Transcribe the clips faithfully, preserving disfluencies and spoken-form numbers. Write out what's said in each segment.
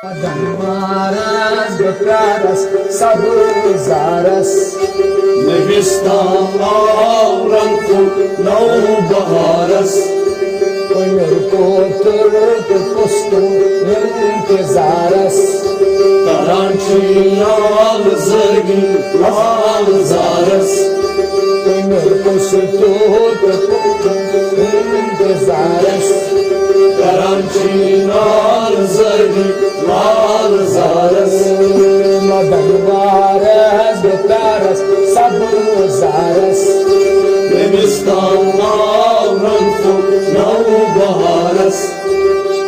دنوارس بہٕ پیارس سبٕز زارس۔ نٔوِس تام آو رنٛگ پھوٚل نو بہارس۔ کُنیُر کوتُر تہٕ کُستُر اِنتظارس۔ کران چھِ یال زٲگی لال زارس۔ کُنیُر کُستُر تہٕ کُستُر اِنتظارس۔ کران چھِ یال زٲگی لال زارس۔ مدن وارس بہٕ پیارس سبٕز زارس۔ نٔوِس تام آو رنٛگ پھوٚل نو بہارس۔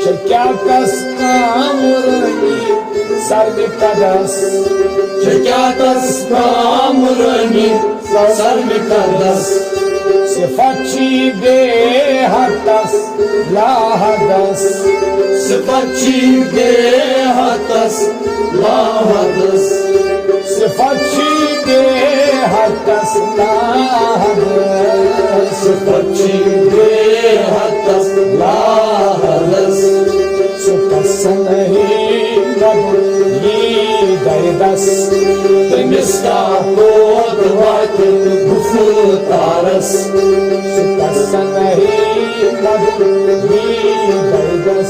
چھےٚ کیٛاہ تس کامرٲنی سرمہِ قدس؟ چھےٚ کیٛاہ تس کامرٲنی سرمہِ قدس؟ صفت چھی بے حد تس لاحدس۔ صفت چھی بے حد تس لاحدس۔ صفت چھی بے حد تس لاحدس۔ صفت چھی بے حد تس لاحدس۔ سُہ کسن ہی نبُر یی دردس۔ تٔمِس کانٛہہ کوت واتہِ گُفتارس۔ سُہ کسن ہی نبُر یی دردس۔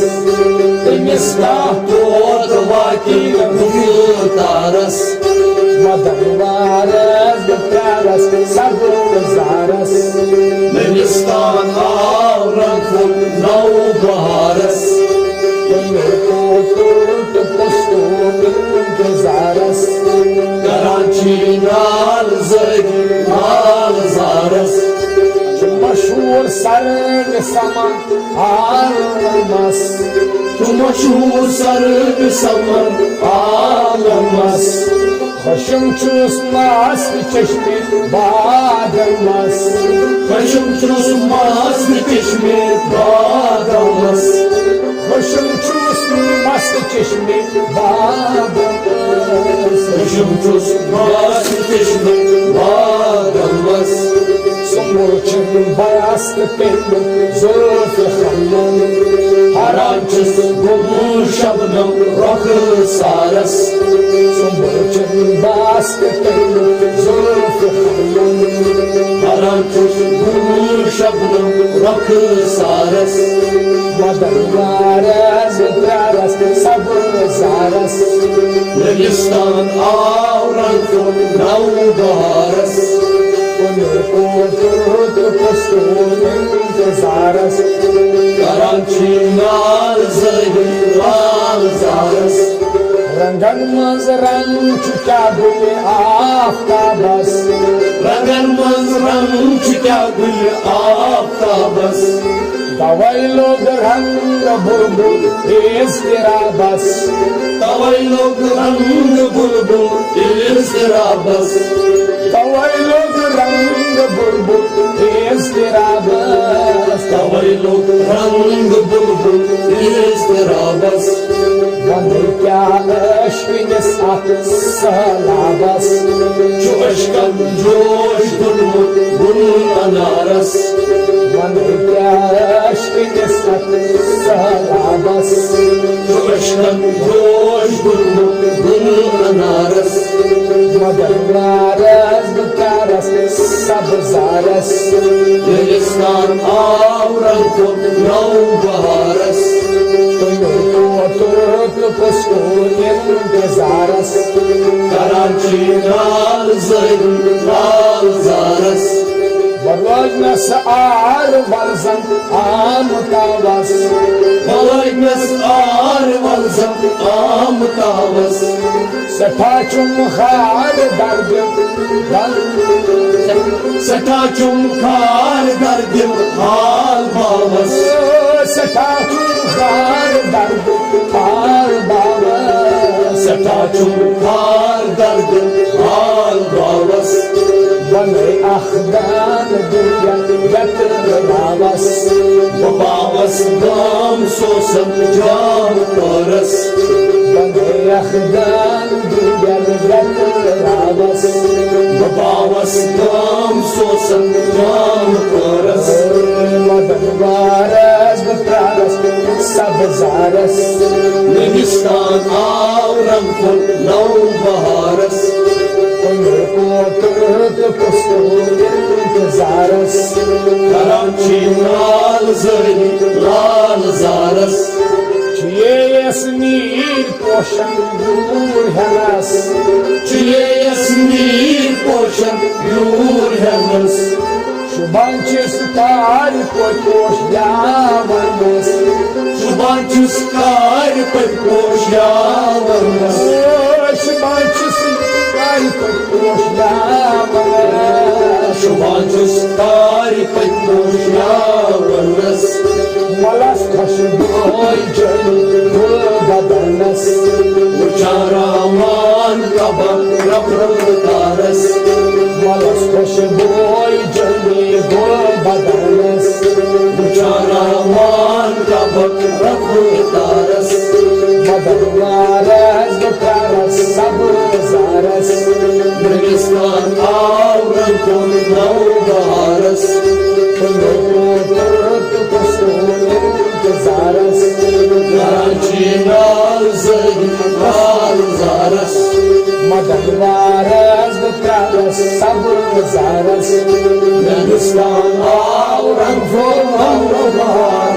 تٔمِس کانٛہہ کوت واتہِ گُفتارس۔ مدن وارس بہٕ پیارس سبٕز زارس۔ نٔوِس تام آو رنٛگ پھوٚل نو بہارس۔ کُنیُر کوتُر تہٕ کُستُر اِنتظارس۔ کران چھِ نال زٲگی لال زارس۔ چھُ مشہوٗر سرن سما عالمس۔ چھُ مشہوٗر سرن سما عالمس۔ خۄشِم چھُس مست چشمِ بادمس۔ خۄشِم چھُس مست چشمِ بادمس۔ خۄشِم چھُس مست چشمِ بادمس۔ خۄشِم چھُس مست چشمِ بادمس۔ سُمبُل چھُم بست تٔمۍ زُلفِ خمن۔ حرام چھُس گوٚمُت شبنم رۄخسارس۔ سُمبُل چھُم بست تٔمۍ زُلفِ خمن۔ حرام چھُس گوٚمُت شبنم رۄخسارس۔ مدن وارس بہٕ پیارس سبٕز زارس۔ نٔوِس تام آو رنٛگ پھوٚل نو بہارس۔ کُنیُر کوتُر تہٕ کُستُر اِنتظارس۔ کران چھِ نال زٲگی لال زارس۔ رنٛگن منٛز رنٛگ چھُ کیٛاہ گُلِ آفتابس۔ رنٛگن منٛز رنٛگ چھُ کیٛاہ گُلِ آفتابس۔ توے لوٚگ رنگ بلبل اضطرابس۔ توے لوٚگ رنگ بلبل اضطرابس۔ توے لوٚگ رنگ بلبل اضطرابس۔ توے لوٚگ رنگ بلبل اضطرابس۔ ونے کیا عشق کِنِس اتھ سہلابس۔ چھُ عشقن جوش دوٚنمُت گُل انارس۔ ونے کیا عشق کِنِس اتھ سہلابس۔ چھُ عشقن جوش دوٚنمُت گُل انارس۔ مدن وارس بہٕ پیارس سبزارس۔ نٔوِس تام آو رنٛگ پھوٚل نو بہارس۔ کُنیُر کوتُر تہٕ کُستُر اِنتظارس۔ کران چھِ نال زٲری لال زارس۔ وۄنۍ لٲگۍ مےٚ سُہ آر ورزن آمہٕ تاوس۔ وۄنۍ لٲگۍ مےٚ سُہ آر ورزن آمہٕ تاوس۔ سٮ۪ٹھاہ چھُم خار دردِ دل۔ سٮ۪ٹھاہ چھُم خار دردِ حال باوس۔ سٮ۪ٹھاہ چھُم خار دردِ حال باوس۔ سٮ۪ٹھاہ چھُم خار دردِ حال باوس۔ بنٲے اکھ دان دُنیا یتہٕ راوس۔ بہٕ باوس گام سوسن جام پٲرس۔ بنٲے اکھ دان دُنیا یتہٕ راوس۔ بہٕ باوس گام سوسن جام پٲرس۔ مدن وارس بہٕ پیارس سب زارس۔ نمستان آو رنگ پھوٚل نو بہارس۔ کُنہِ کوتُر تہٕ کُس کوتُر انتظارس۔ کران چھِ نال زٲری لال زارس۔ چھُ ییٚس نیٖر پوشن یوٗر ہٮ۪نس۔ چھُ ییٚس نیٖر پوشن یوٗر ہٮ۪نس۔ شوٗبان چھِس تارِ پٲٹھۍ پوش یاونس۔ شوٗبان چھِس تارِ پٲٹھۍ پوش یاونس۔ شوٗبان چھِس تارِ پٲٹھۍ پوش یاونس۔ شوٗبان چھِس تارِ پٲٹھۍ پوش یاونس۔ ملس خۄشبوے جٲنی گُل بدنس۔ وٕچھان رحمان کعبہ رفرتارس۔ ملس خۄشبوے جٲنی گُل بدنس۔ وٕچھان رحمان کعبہ رفرتارس۔ مدن وارس بہٕ پرٛارس سبزارس۔ نمستان آو رنگ پھوٚل نو بہارس۔ کُنہِ کوتُر تہٕ کُس کوتُر انتظارس۔ کران چھِ نال زٲری لال زارس۔ مدن وارس بہٕ پرٛارس سبزارس۔ نمستان آو رنگ پھوٚل نو بہارس۔